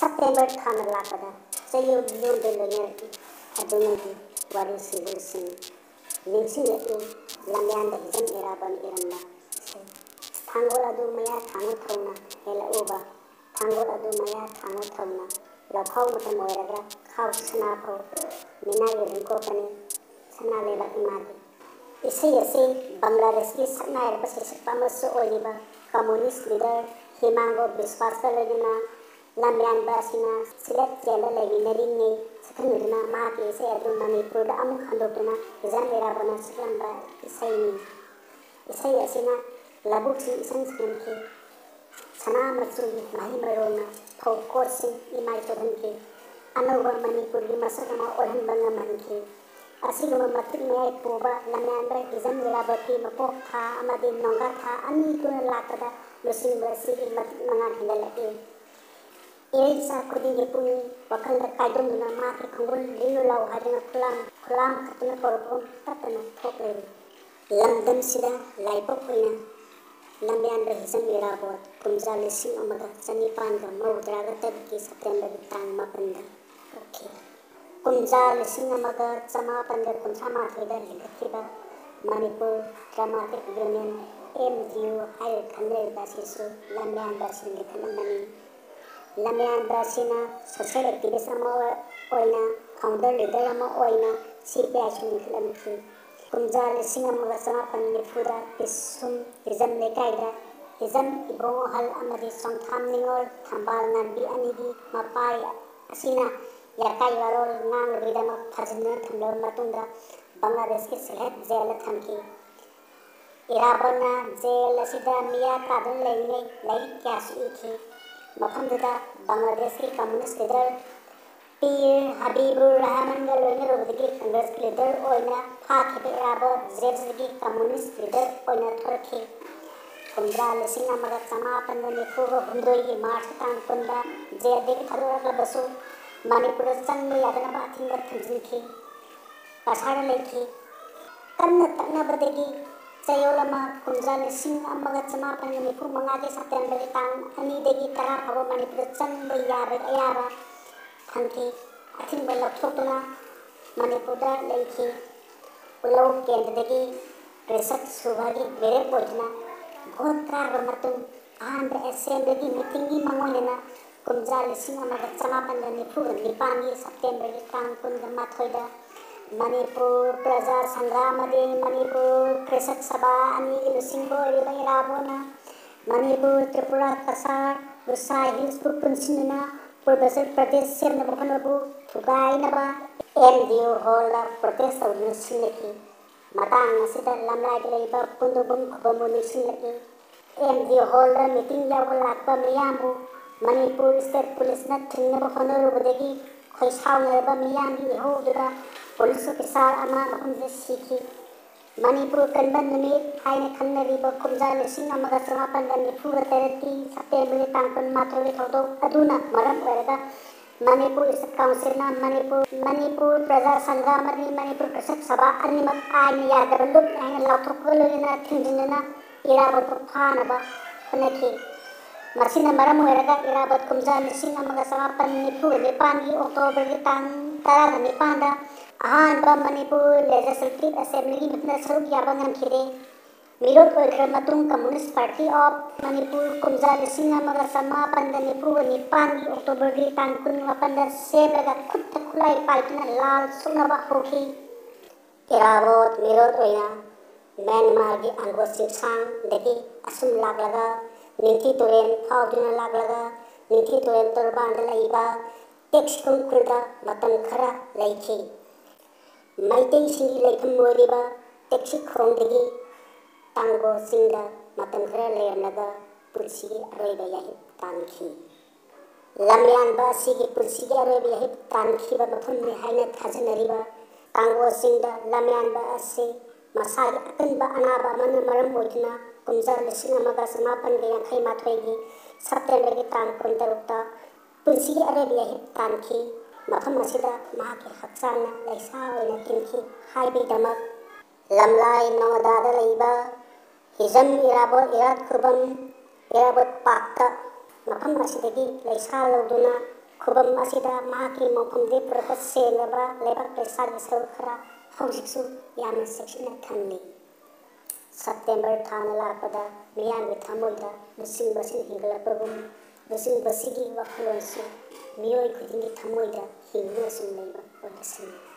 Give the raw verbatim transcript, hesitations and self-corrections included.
September ꯊꯥꯅ ꯂꯥꯛꯄꯗ ꯆꯌꯣꯜ ꯌꯣꯜꯗ ꯂꯣꯏꯅꯔꯛꯏ꯫ ꯑꯗꯨꯅꯗꯤ ꯋꯥꯔꯤꯁꯤꯡꯕꯨ ꯂꯤꯁꯤꯡ ꯅꯤꯡꯁꯤꯡꯂꯛꯏ꯫ ꯂꯝꯌꯥꯟꯕ ꯍꯤꯖꯝ ꯏꯔꯥꯕꯣꯠꯅ ꯏꯔꯝꯕ ꯏꯁꯩ꯫ ꯊꯥꯡꯒꯣꯜ ꯑꯗꯨ ꯃꯌꯥ ꯊꯥꯡꯉꯨ ꯊꯧꯅ ꯍꯦꯜꯂꯛꯎꯕ꯫ ꯊꯥꯡꯒꯣꯜ ꯑꯗꯨ ꯃꯌꯥ ꯊꯥꯡꯉꯨ ꯊꯧꯅ꯫ ꯂꯧꯈꯥꯎ ꯃꯇꯝ ꯑꯣꯏꯔꯒ ꯈꯥꯎ ꯁꯅꯥ ꯐꯧ ꯃꯤꯅꯥꯏ ꯑꯗꯨꯝ ꯀꯣꯛꯄꯅꯤ꯫ ꯁꯅꯥ ꯂꯩꯕꯥꯛ ꯏꯃꯥꯒꯤ ꯏꯁꯩ ꯑꯁꯤ ꯕꯪꯒ꯭ꯂꯥꯗꯦꯁꯀꯤ ꯁꯛꯅꯥꯏꯔꯕ ꯁꯩꯁꯛꯄ ꯑꯃꯁꯨ ꯑꯣꯏꯔꯤꯕ ꯀꯝꯃꯨꯅꯤꯁ ꯂꯤꯗꯔ ꯍꯤꯃꯥꯡꯒꯣ ꯕꯤꯁꯋꯥꯁꯀ ꯂꯣꯏꯅꯅ ꯂꯝꯌꯥꯟꯕ ꯑꯁꯤꯅ ꯁꯤꯂꯦꯠ ꯖꯦꯜꯗ ꯂꯩꯃꯤꯟꯅꯔꯤꯉꯩ ꯁꯛꯈꯪꯅꯗꯨꯅ ꯃꯍꯥꯛꯀꯤ ꯏꯁꯩ ꯑꯗꯨ ꯃꯅꯤꯄꯨꯔꯗ ꯑꯃꯨꯛ ꯍꯟꯗꯣꯛꯇꯨꯅ ꯍꯤꯖꯝ ꯏꯔꯥꯕꯣꯠꯅ ꯁꯛꯂꯝꯕ ꯏꯁꯩꯅꯤ꯫ ꯏꯁꯩ ꯑꯁꯤꯅ ꯂꯧꯕꯨꯛꯁꯤꯡ ꯏꯁꯪ ꯁꯪꯍꯟꯈꯤ꯫ ꯁꯅꯥ ꯃꯆꯨꯒꯤ ꯃꯍꯩ ꯃꯔꯣꯡꯅ ꯐꯧ ꯀꯣꯠꯁꯤꯡ ꯏꯃꯥꯏ ꯆꯣꯠꯍꯟꯈꯤ꯫ ꯑꯅꯧꯕ ꯃꯅꯤꯄꯨꯔꯒꯤ ꯃꯁꯛ ꯑꯃ ꯑꯣꯜꯍꯟꯕ ꯉꯝꯍꯟꯈꯤ꯫ ꯑꯁꯤꯒꯨꯝꯕ ꯃꯇꯤꯛ ꯃꯌꯥꯏ ꯄꯨꯕ ꯂꯝꯌꯥꯟꯕ ꯍꯤꯖꯝ ꯏꯔꯥꯕꯣꯠꯀꯤ ꯃꯄꯣꯛ ꯊꯥ ꯑꯃꯗꯤ ꯅꯣꯡꯒꯥ ꯊꯥ ꯑꯅꯤ ꯊꯣꯛꯅ ꯂꯥꯛꯄꯗ ꯂꯨꯆꯤꯡꯕ ꯑꯁꯤꯒꯤ ꯃꯇꯤꯛ ꯃꯉꯥꯜ ꯍꯦꯟꯒꯠꯂꯛꯏ꯫ ꯏꯔꯩꯆꯥ ꯈꯨꯗꯤꯡꯒꯤ ꯄꯨꯛꯅꯤꯡ ꯋꯥꯈꯜꯗ ꯀꯥꯏꯗꯣꯟꯗꯨꯅ ꯃꯍꯥꯛꯀꯤ ꯈꯣꯡꯒꯨꯜ ꯂꯤꯔꯨ ꯂꯥꯎ ꯍꯥꯏꯗꯨꯅ ꯈꯨꯂꯥꯝ ꯈꯨꯂꯥꯝ ꯈꯛꯇꯅ ꯀꯧꯔꯛꯄꯒꯨꯝ ꯇꯠꯇꯅ ꯊꯣꯛꯂꯦ꯫ ꯂꯝꯗꯝꯁꯤꯗ ꯂꯥꯏꯕꯛ ꯑꯣꯏꯅ ꯂꯝꯌꯥꯟꯕ ꯍꯤꯖꯝ ꯏꯔꯥꯕꯣꯠ ꯀꯨꯝꯖꯥ ꯂꯤꯁꯤꯡ ꯑꯃꯒ ꯆꯅꯤꯄꯥꯟꯒ ꯃꯧꯗ꯭ꯔꯥꯒ ꯇꯔꯨꯛꯀꯤ ꯁꯦꯞꯇꯦꯝꯕꯔꯒꯤ ꯇꯥꯡ ꯃꯥꯄꯟꯗ ꯄꯣꯛꯈꯤ꯫ ꯀꯨꯝꯖꯥ ꯂꯤꯁꯤꯡ ꯑꯃꯒ ꯆꯃꯥꯄꯟꯒ ꯀꯨꯟꯊ꯭ꯔꯥ ꯃꯥꯊꯣꯏꯗ ꯂꯤꯡꯈꯠꯈꯤꯕ Manipur dramatic union, M D U, ꯍꯥꯏꯔꯤꯕ ꯈꯟꯅꯔꯤꯕ ꯑꯁꯤꯁꯨ ꯂꯝꯌꯥꯟꯕ ꯑꯁꯤꯒꯤ ꯂꯤꯡꯈꯠ ꯑꯃꯅꯤ꯫ ꯂꯝꯌꯥꯟꯕ ꯑꯁꯤꯅ ꯁꯣꯁꯤꯌꯦꯜ ꯑꯦꯛꯇꯤꯚꯤꯁ ꯑꯃ ꯑꯣꯏꯅ, ꯐꯥꯎꯟꯗꯔ ꯂꯤꯗꯔ ꯑꯃ ꯑꯣꯏꯅ ꯁꯤ ꯄꯤ ꯑꯥꯏꯁꯨ ꯂꯤꯡꯈꯠꯂꯝꯈꯤ꯫ ꯀꯨꯝꯖꯥ ꯂꯤꯁꯤꯡ ꯑꯃꯒ ꯆꯃꯥꯄꯟ ꯅꯤꯐꯨꯗ ꯄꯤꯁꯨꯝ ꯍꯤꯖꯝ ꯂꯩꯀꯥꯏꯗ ꯍꯤꯖꯝ ꯏꯕꯣꯡ ꯑꯍꯜ ꯑꯃꯗꯤ ꯆꯣꯡꯊꯥꯝ ꯅꯤꯉꯣꯜ ꯊꯝꯕꯥꯜ ꯉꯥꯟꯕꯤ ꯑꯅꯤꯒꯤ ꯃꯄꯥ ꯑꯁꯤꯅ ꯌꯥꯀꯥꯏ ꯋꯥꯔꯣꯜ ꯉꯥꯡꯅꯕꯒꯤꯗꯃꯛ ꯐꯥꯖꯤꯟꯗꯨꯅ ꯊꯝꯂꯕ ꯃꯇꯨꯡꯗ ꯕꯪꯒ꯭ꯂꯥꯗꯦꯁꯀꯤ ꯁꯤꯜꯍꯦꯠ ꯖꯦꯜꯗ ꯊꯝꯈꯤ꯫ ꯏꯔꯥꯕꯣꯠꯅ ꯖꯦꯜ ꯑꯁꯤꯗ ꯃꯤꯌꯥ ꯀꯥꯗꯨꯅ ꯂꯩꯔꯤꯉꯩ ꯂꯥꯏꯔꯤꯛ ꯀꯌꯥꯁꯨ ꯏꯈꯤ꯫ ꯃꯐꯝꯗꯨꯗ ꯕꯪꯒ꯭ꯂꯥꯗꯦꯁꯀꯤ ꯀꯝꯃꯨꯅꯤꯁ ꯂꯤꯗꯔ ꯄꯤꯔ ꯍꯕꯤꯕꯨꯔ ꯔꯍꯃꯟꯒ ꯂꯣꯏꯅꯔꯨꯕꯗꯒꯤ ꯀꯪꯒ꯭ꯔꯦꯁꯀꯤ ꯂꯤꯗꯔ ꯑꯣꯏꯅ ꯐꯥꯈꯤꯕ ꯏꯔꯥꯕꯣꯠ ꯖꯦꯜꯁꯤꯗꯒꯤ ꯀꯝꯃꯨꯅꯤꯁ ꯂꯤꯗꯔ ꯑꯣꯏꯅ ꯊꯣꯔꯛꯈꯤ꯫ ꯀꯨꯝꯖꯥ ꯂꯤꯁꯤꯡ ꯑꯃꯒ ꯆꯃꯥꯄꯟꯒ ꯅꯤꯐꯨꯒ ꯍꯨꯝꯗꯣꯏꯒꯤ ꯃꯥꯔꯆꯀꯤ ꯇꯥꯡ ꯀꯨꯟꯗ ꯖꯦꯜꯗꯒꯤ ꯊꯥꯗꯣꯔꯛꯂꯕꯁꯨ ꯃꯅꯤꯄꯨꯔꯗ ꯆꯪꯕ ꯌꯥꯗꯅꯕ ꯑꯊꯤꯡꯕ ꯊꯝꯖꯤꯟꯈꯤ꯫ ꯀꯁꯥꯔꯗ ꯂꯩꯈꯤ꯫ ꯀꯟꯅ ꯇꯛꯅꯕꯗꯒꯤ ꯆꯌꯣꯜ ꯑꯃ, ꯀꯨꯝꯖꯥ ꯂꯤꯁꯤꯡ ꯑꯃꯒ ꯆꯃꯥꯄꯟꯒ ꯅꯤꯐꯨ ꯃꯉꯥꯒꯤ ꯁꯦꯞꯇꯦꯝꯕꯔꯒꯤ ꯇꯥꯡ ꯑꯅꯤꯗꯒꯤ ꯇꯔꯥ ꯐꯥꯎꯕ ꯃꯅꯤꯄꯨꯔꯗ ꯆꯪꯕ ꯌꯥꯕꯒꯤ ꯑꯌꯥꯕ ꯐꯪꯈꯤ꯫ ꯑꯊꯤꯡꯕ ꯂꯧꯊꯣꯛꯇꯨꯅ ꯃꯅꯤꯄꯨꯔꯗ ꯂꯩꯈꯤ꯫ ꯎꯂꯧ ꯀꯦꯟꯗ꯭ꯔꯗꯒꯤ ꯔꯤꯁꯠ ꯁꯨꯕꯒꯤ ꯃꯤꯔꯦꯞ ꯑꯣꯏꯗꯨꯅ ꯚꯣꯠ ꯀꯥꯔꯕ ꯃꯇꯨꯡ ꯑꯍꯥꯟꯕ ꯑꯦꯁꯦꯝꯕ꯭ꯂꯤꯒꯤ ꯃꯤꯇꯤꯡꯒꯤ ꯃꯥꯡꯑꯣꯏꯅꯅ ꯀꯨꯝꯖꯥ ꯂꯤꯁꯤꯡ ꯑꯃꯒ ꯆꯃꯥꯄꯟꯒ ꯅꯤꯐꯨꯒ ꯅꯤꯄꯥꯟꯒꯤ ꯁꯦꯞꯇꯦꯝꯕꯔꯒꯤ ꯇꯥꯡ ꯀꯨꯟꯒ ꯃꯥꯊꯣꯏꯗ ꯃꯅꯤꯄꯨꯔ ꯄ꯭ꯔꯖꯥ ꯁꯪꯒ꯭ꯔꯥꯝ ꯑꯃꯗꯤ ꯃꯅꯤꯄꯨꯔ ꯀ꯭ꯔꯤꯁꯛ ꯁꯚꯥ ꯑꯅꯤꯒꯤ ꯂꯨꯆꯤꯡꯕ ꯑꯣꯏꯔꯤꯕ ꯏꯔꯥꯕꯣꯠꯅ ꯃꯅꯤꯄꯨꯔ, ꯇ꯭ꯔꯤꯄꯨꯔꯥ, ꯀꯁꯥꯔ, ꯒꯨꯁꯥꯏ ꯍꯤꯜꯁꯄꯨ ꯄꯨꯟꯁꯤꯟꯗꯨꯅ ꯄꯨꯔꯕꯖꯠ ꯄ꯭ꯔꯗꯦꯁ ꯁꯦꯝꯅꯕ ꯍꯣꯠꯅꯕꯕꯨ ꯊꯨꯒꯥꯏꯅꯕ ꯑꯦꯝ ꯗꯤ ꯑꯣ ꯍꯣꯜꯗ ꯄ꯭ꯔꯣꯇꯦꯁ ꯇꯧꯗꯨꯅ ꯁꯤꯟꯅꯈꯤ꯫ ꯃꯇꯥꯡ ꯑꯁꯤꯗ ꯂꯝꯂꯥꯏꯗ ꯂꯩꯕ ꯄꯨꯟꯗꯣꯡꯕꯝ ꯈꯨꯕꯝꯕꯨ ꯅꯤꯡꯁꯤꯡꯂꯛꯏ꯫ ꯑꯦꯝ ꯗꯤ ꯑꯣ ꯍꯣꯜꯗ ꯃꯤꯇꯤꯡ ꯌꯥꯎꯕ ꯂꯥꯛꯄ ꯃꯤꯌꯥꯝꯕꯨ ꯃꯅꯤꯄꯨꯔ ꯁ꯭ꯇꯦꯠ ꯄꯨꯂꯤꯁꯅ ꯊꯤꯡꯅꯕ ꯍꯣꯠꯅꯔꯨꯕꯗꯒꯤ ꯈꯣꯏꯁꯥꯎꯅꯔꯕ ꯃꯤꯌꯥꯝꯒꯤ ꯏꯍꯧꯗꯨꯗ ꯄꯨꯂꯤꯁ ꯑꯣꯐꯤꯁꯥꯔ ꯑꯃ ꯃꯐꯝꯗꯨꯗ ꯁꯤꯈꯤ꯫ ꯃꯅꯤꯄꯨꯔ ꯀꯟꯕ ꯅꯨꯃꯤꯠ ꯍꯥꯏꯅ ꯈꯪꯅꯔꯤꯕ ꯀꯨꯝꯖꯥ ꯂꯤꯁꯤꯡ ꯑꯃꯒ ꯆꯃꯥꯄꯟꯒ ꯅꯤꯐꯨꯒ ꯇꯔꯦꯠꯀꯤ ꯁꯦꯞꯇꯦꯝꯕꯔꯒꯤ ꯇꯥꯡ ꯀꯨꯟꯃꯥꯊꯣꯏꯒꯤ ꯊꯧꯗꯣꯛ ꯑꯗꯨꯅ ꯃꯔꯝ ꯑꯣꯏꯔꯒ ꯃꯅꯤꯄꯨꯔ ꯁ꯭ꯇꯦꯠ ꯀꯥꯎꯟꯁꯤꯜꯅ ꯃꯅꯤꯄꯨꯔ, ꯃꯅꯤꯄꯨꯔ ꯄ꯭ꯔꯖꯥ ꯁꯪꯒ꯭ꯔꯥꯝ ꯑꯃꯗꯤ ꯃꯅꯤꯄꯨꯔ ꯀ꯭ꯔꯤꯁꯛ ꯁꯚꯥ ꯑꯅꯤꯃꯛ ꯑꯥꯏꯟꯅ ꯌꯥꯗꯕ ꯂꯨꯞꯅꯤ ꯍꯥꯏꯅ ꯂꯥꯎꯊꯣꯛꯄꯒ ꯂꯣꯏꯅꯅ ꯊꯤꯡꯖꯤꯟꯗꯨꯅ ꯏꯔꯥꯕꯣꯠꯄꯨ ꯐꯥꯅꯕ ꯍꯣꯠꯅꯈꯤ꯫ ꯃꯁꯤꯅ ꯃꯔꯝ ꯑꯣꯏꯔꯒ ꯏꯔꯥꯕꯣꯠ ꯀꯨꯝꯖꯥ ꯂꯤꯁꯤꯡ ꯑꯃꯒ ꯆꯃꯥꯄꯟ ꯅꯤꯐꯨꯒ ꯅꯤꯄꯥꯟꯒꯤ ꯑꯣꯛꯇꯣꯕꯔꯒꯤ ꯇꯥꯡ ꯇꯔꯥꯒ ꯅꯤꯄꯥꯟꯗ ꯑꯍꯥꯟꯕ ꯃꯅꯤꯄꯨꯔ ꯂꯦꯖꯤꯁꯂꯦꯇꯤꯚ ꯑꯦꯁꯦꯝꯕ꯭ꯂꯤꯒꯤ ꯃꯤꯈꯜꯗ ꯁꯔꯨꯛ ꯌꯥꯕ ꯉꯝꯈꯤꯗꯦ꯫ ꯃꯤꯔꯣꯠ ꯑꯣꯏꯈ꯭ꯔ ꯃꯇꯨꯡ Communist Party of Manipur ꯀꯨꯝꯖꯥ ꯂꯤꯁꯤꯡ ꯑꯃꯒ ꯆꯃꯥꯄꯟꯒ ꯅꯤꯐꯨꯒ ꯅꯤꯄꯥꯟꯒꯤ ꯑꯣꯛꯇꯣꯕꯔꯒꯤ ꯇꯥꯡ ꯀꯨꯟ ꯃꯥꯄꯟꯗ ꯁꯦꯝꯂꯒ ꯈꯨꯠꯇ ꯈꯨꯠꯂꯥꯏ ꯄꯥꯏꯗꯨꯅ ꯂꯥꯜ ꯁꯣꯛꯅꯕ ꯍꯧꯈꯤ꯫ ꯏꯔꯥꯕꯣꯠ ꯃꯤꯔꯣꯠ ꯑꯣꯏꯅ ꯃ꯭ꯌꯥꯟꯃꯥꯔꯒꯤ ꯑꯪꯒꯣ ꯆꯤꯡꯁꯥꯡꯗꯒꯤ ꯑꯁꯨꯝ ꯂꯥꯛꯂꯒ ꯅꯤꯡꯊꯤ ꯇꯨꯔꯦꯜ ꯐꯥꯎꯗꯨꯅ ꯂꯥꯛꯂꯒ ꯅꯤꯡꯊꯤ ꯇꯨꯔꯦꯜ ꯇꯣꯔꯕꯥꯟꯗ ꯂꯩꯕ ꯇꯦꯛꯁꯤꯀꯨꯝ ꯈꯨꯜꯗ ꯃꯇꯝ ꯈꯔ ꯂꯩꯈꯤ꯫ ꯃꯩꯇꯩꯁꯤꯡꯒꯤ ꯂꯩꯐꯝ ꯑꯣꯏꯔꯤꯕ ꯇꯦꯛꯁꯤꯈꯣꯡꯗꯒꯤ ꯇꯥꯡꯒꯣ ꯆꯤꯡꯗ ꯃꯇꯝ ꯈꯔ ꯂꯩꯔꯝꯂꯒ ꯄꯨꯟꯁꯤꯒꯤ ꯑꯔꯣꯏꯕ ꯌꯥꯍꯤꯞ ꯇꯥꯟꯈꯤ꯫ ꯂꯝꯌꯥꯟꯕ ꯑꯁꯤꯒꯤ ꯄꯨꯟꯁꯤꯒꯤ ꯑꯔꯣꯏꯕ ꯌꯥꯍꯤꯞ ꯇꯥꯟꯈꯤꯕ ꯃꯐꯝꯅꯤ ꯍꯥꯏꯅ ꯊꯥꯖꯅꯔꯤꯕ ꯇꯥꯡꯒꯣ ꯆꯤꯡꯗ ꯂꯝꯌꯥꯟꯕ ꯑꯁꯤ ꯃꯁꯥꯒꯤ ꯑꯀꯟꯕ ꯑꯅꯥꯕ ꯑꯃꯅ ꯃꯔꯝ ꯑꯣꯏꯗꯨꯅ ꯀꯨꯝꯖꯥ ꯂꯤꯁꯤꯡ ꯑꯃꯒ ꯆꯃꯥꯄꯟꯒ ꯌꯥꯡꯈꯩ ꯃꯥꯊꯣꯏꯒꯤ ꯁꯦꯞꯇꯦꯝꯕꯔꯒꯤ ꯇꯥꯡ ꯀꯨꯟꯇꯔꯨꯛꯇ ꯄꯨꯟꯁꯤꯒꯤ ꯑꯔꯣꯏꯕ ꯌꯥꯍꯤꯞ ꯇꯥꯟꯈꯤ꯫ ꯃꯐꯝ ꯑꯁꯤꯗ ꯃꯍꯥꯛꯀꯤ ꯍꯛꯆꯥꯡꯅ ꯂꯩꯁꯥ ꯑꯣꯏꯅ ꯇꯤꯟꯈꯤ ꯍꯥꯏꯕꯒꯤꯗꯃꯛ ꯂꯝꯂꯥꯏ ꯅꯣꯉꯣꯗꯥꯗ ꯂꯩꯕ ꯍꯤꯖꯝ ꯏꯔꯥꯕꯣꯠ ꯏꯔꯥꯠ ꯈꯨꯕꯝ, ꯏꯔꯥꯕꯣꯠ ꯄꯥꯛꯇ ꯃꯐꯝ ꯑꯁꯤꯗꯒꯤ ꯂꯩꯁꯥ ꯂꯧꯗꯨꯅ ꯈꯨꯕꯝ ꯑꯁꯤꯗ ꯃꯍꯥꯛꯀꯤ ꯃꯣꯡꯐꯝꯗꯒꯤ ꯄꯨꯔꯛꯄ ꯁꯦꯡꯂꯕ ꯂꯩꯕꯥꯛ ꯂꯩꯁꯥꯒꯤ ꯁꯔꯨꯛ ꯈꯔ ꯍꯧꯖꯤꯛꯁꯨ ꯌꯥꯝꯅ ꯆꯦꯛꯁꯤꯟꯅ ꯊꯝꯂꯤ꯫ ꯁꯦꯞꯇꯦꯝꯕꯔ ꯊꯥꯅ ꯂꯥꯛꯄꯗ ꯃꯤꯌꯥꯝꯒꯤ ꯊꯃꯣꯏꯗ ꯂꯨꯆꯤꯡꯕꯁꯤꯅ ꯍꯤꯡꯒꯠꯂꯛꯄꯒꯨꯝ, ꯂꯨꯆꯤꯡꯕꯁꯤꯒꯤ ꯋꯥꯈꯜꯂꯣꯟꯁꯨ ꯃꯤꯑꯣꯏ ꯈꯨꯗꯤꯡꯒꯤ ꯊꯃꯣꯏꯗ ꯍꯤꯡꯗꯨꯅ ꯁꯨꯝ ꯂꯩꯕ ꯑꯣꯏꯔꯁꯅꯨ꯫